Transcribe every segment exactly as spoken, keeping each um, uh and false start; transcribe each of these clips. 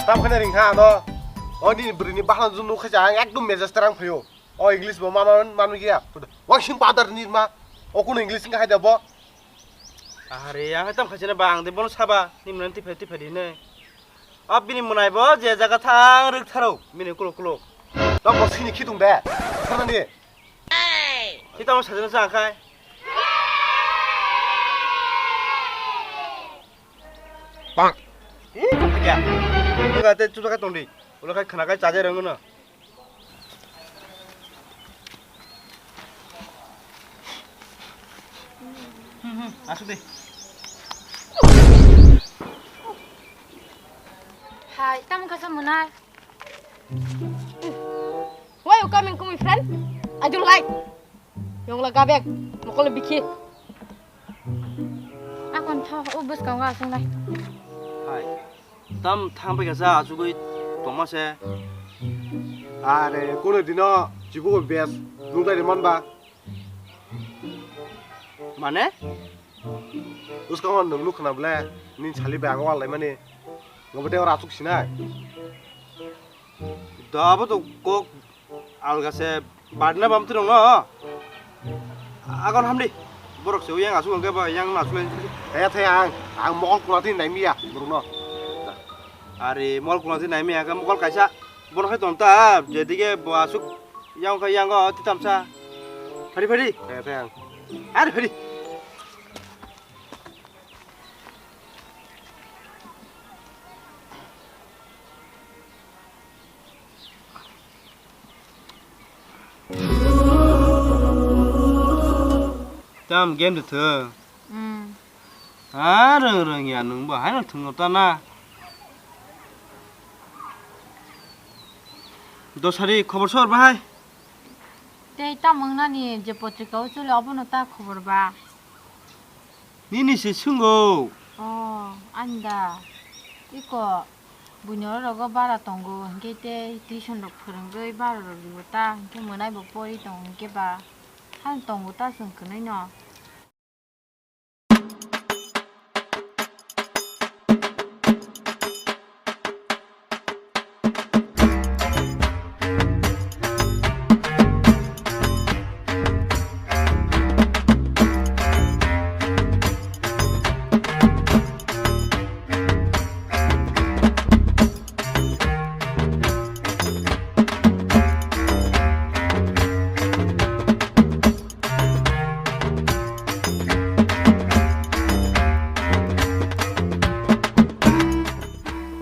Tam khana ring ha no. O ni bwrwi ni bahai junu khacha ang ekdom mejaj terang phaio. O English bo ma ma man giya. Wang sing padar ni ma. O kuno English wngkha hai da bo. Are, ang hai tam khaisina ba, ang de bono saba, ni mwnai tiphai tiphai di ne. Ab bini mwnai bo je jaga thang rwk tharo, bini kuluk kuluk. Tok bo sini khitung de. Sana ni. Kita mo sajana sa khai. Bang. Ih, kok ya. Ni ga te chuta ka tong di. Ulo khai khana kai chaje rang na. Hmm, hmm, asuk de. Hai, tamo kasa mwnai. Why you coming to my friend? I don't like. Yongla gabek, mokol bikhi. Akon tho, o bwskango aswk nai. Hai. Tam thang pai kasa achugwi tongma se. Are, kono dino chibugo bes nunglaini manba. Mane? Bwskango nwng nuk khna bwle, nini sali bai ang wal laimani. Ngobo tei oro achuk sinai. Da abo to kok alga se. Badna bam tirong no. Agon hamdi. Borok se yang asuk angke ba yang asuk lain. Thaya thaya ang, ang mokol kuna tin nai miya borok no. Are mokol kuna tin nai miya ke mokol kaisa. Bono khai ton ta jedige bo asuk yang khai yang go titam sa. Phari phari. Thaya thaya ang. Are phari. Tam game de thung. Hmm. Ah, rung rung ya nung bo hai no thung ta na. Dosari khobor sor bahai. Tei tamung nani je potrika o chole obono ta khobor ba. Nini se sungo. Oh, anda. Iko buino rogo bara tongo, hingke tei tuition rok phwrwngwi bara rok rigo ta, hingke mwnai bo pori tongo, hingke ba han tongo ta chwng kwnwi no.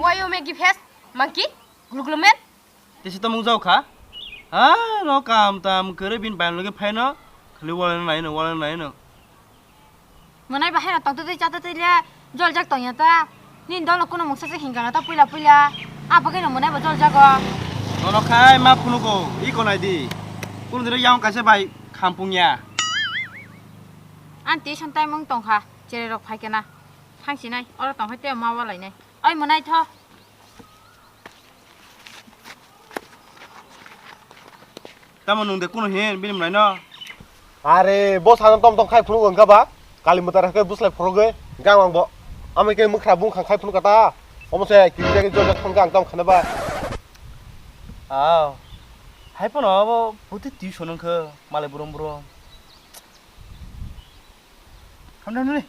Why you make it fast, monkey? Gluglu man? Tesi tomung jau kha? Ha, no kam tam kere bin bayan loge phai no. Khali wala nai no, wala nai no. Mwnai bahai no tongtwtwi chatwtwi le joljak tongya ta. Nini dolo kuno mungsa se hingkha na ta puila puila. A bagwi no mwnai bo joljago. Nono khai ma phunugo, i konai di. Kuno dire yang kaisa bai khampung ya. An tuition time wng tongkha, chererok phaikhe na. Thangsinai, oro tongkha tei ma walainai. Oi mwnai tho. Tamo nwng de kuno hin bini mwnai no? Are, bo sana tom tom khai phunuk wngkha ba? Kali mwtai rok khe bwslai phorogwi, hwnkhe ang bo. Amo khe mwkhra bung khang khai phunuk kata. Omo se kiri jagwi jol jak thangkha ang tamo khana ba? Aw. Hai phano abo buti tuition wngkha, malai brum brum. Hamdani.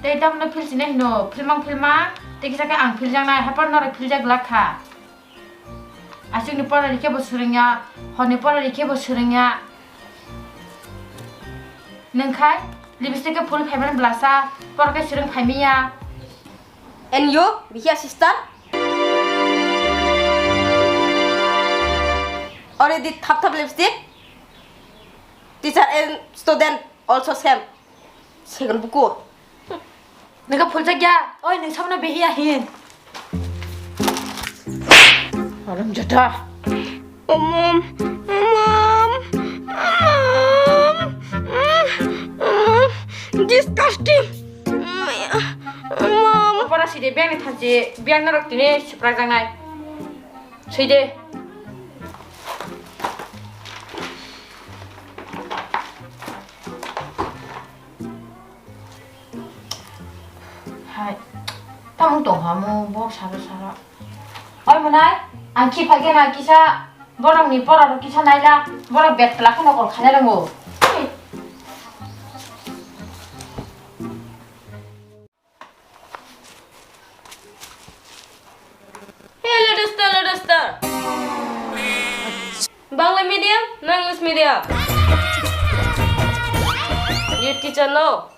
Tei tamno philsina hino, philmang philma, tei kisa khe ang philjaknai, haphar norok philjak glak kha. Aswkni pora rikhe bo swrwngya, horni pora rikhe bo swrwngya. Nwng khai lipstick khe phul phaimani blasa, pora khe swrwng phaimiya. And you, Bihia sister? Already thap thap lipstick? Teacher and student also same. Second buku. Nengka phuljakya, oi neng samno behiya hin. Haram jada. Mom, mom, mom, mom, disgusting. Mom. Side biyang ni thanchi biyang norok tini siprak jangnai. Side. Hai, tamung tong hamu bo sara sara. Oi monai, ang khi phai khe na kisa borok ni pora rok kisa naila, borok bet pla kheno kol khaina rongo. Hello, dosta, hello, dosta. Bangla medium, na English medium? Your teacher no?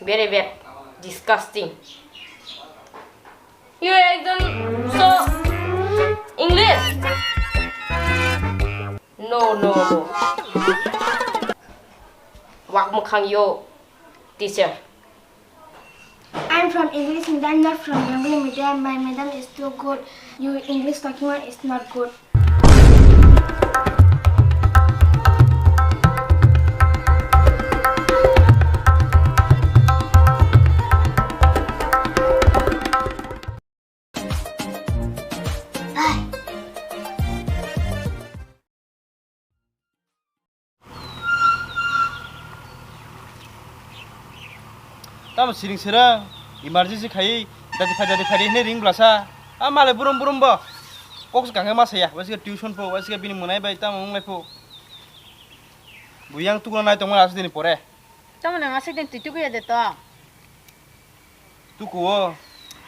Very bad. Disgusting. You are exam so English? No, no, no. Wak mukhang yo, teacher. I'm from English medium, not from Bengali medium. My madam is too good. Your English talking one is not good. Tamo siring sirang, emergency khai, dadi phai, dadi phai, hine ring blasa. A male burum burum bo. Kok se kangke ma saya, waisike tuition pho, waisike bini mwnai bai tamo wnglai pho. Buyang tukuna nai tongma asuk dini pore. Tamo nang asuk din tui tukuya de to. Tukuo.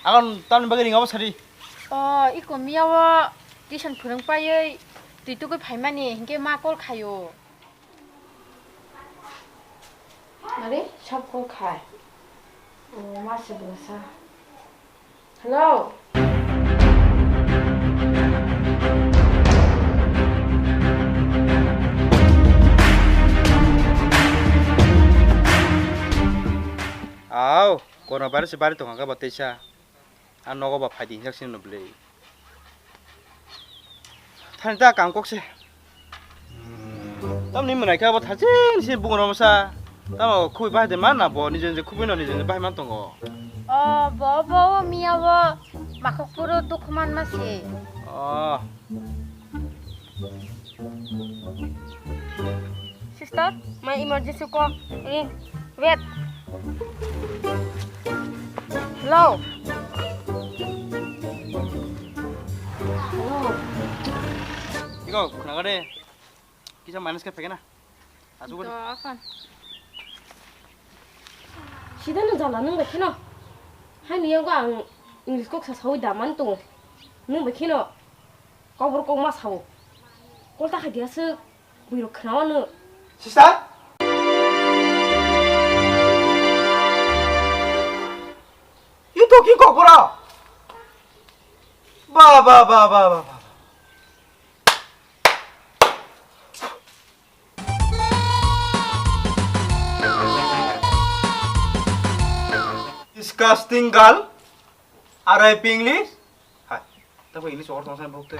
Akon tamni bagwi ring abo sadi. O, iko miyawo tuition phwrwng paiwi twi tugwi phaimani hinkhe ma call khaio. Are, sab call khai. O, ma se bwsa. Hello. Au, corona virus se bari tongkha khe bo teisa. A nogo ba phaidi hinjak sini no bwlwi. Thani ta kang kok se. Tamni mwnai khe abo thaching se bugra masa. Tamo khubui bahai de man na bo nijo nijo khubui no nijo nijo bahai man tongo. O bo bo o miya o makhuk puro dukhu man ma se. O. Sister, my emergency call. Ring. Wait. Hello. Hello. Iko, khnaga de. Kisa minus khe phekena. Asuk. Dokan. Sida no jala nung bai kheno. Hai ni yango ang English kok sa sawi da man tongo. Nung bai kheno. Kobor kok ma sao. Kol ta khai dia se. Buirok khnaono. Sister? You talking kokborok? Ba, ba, ba. Disgusting girl. Arai English? Hai, tabo English ortho sa bukte.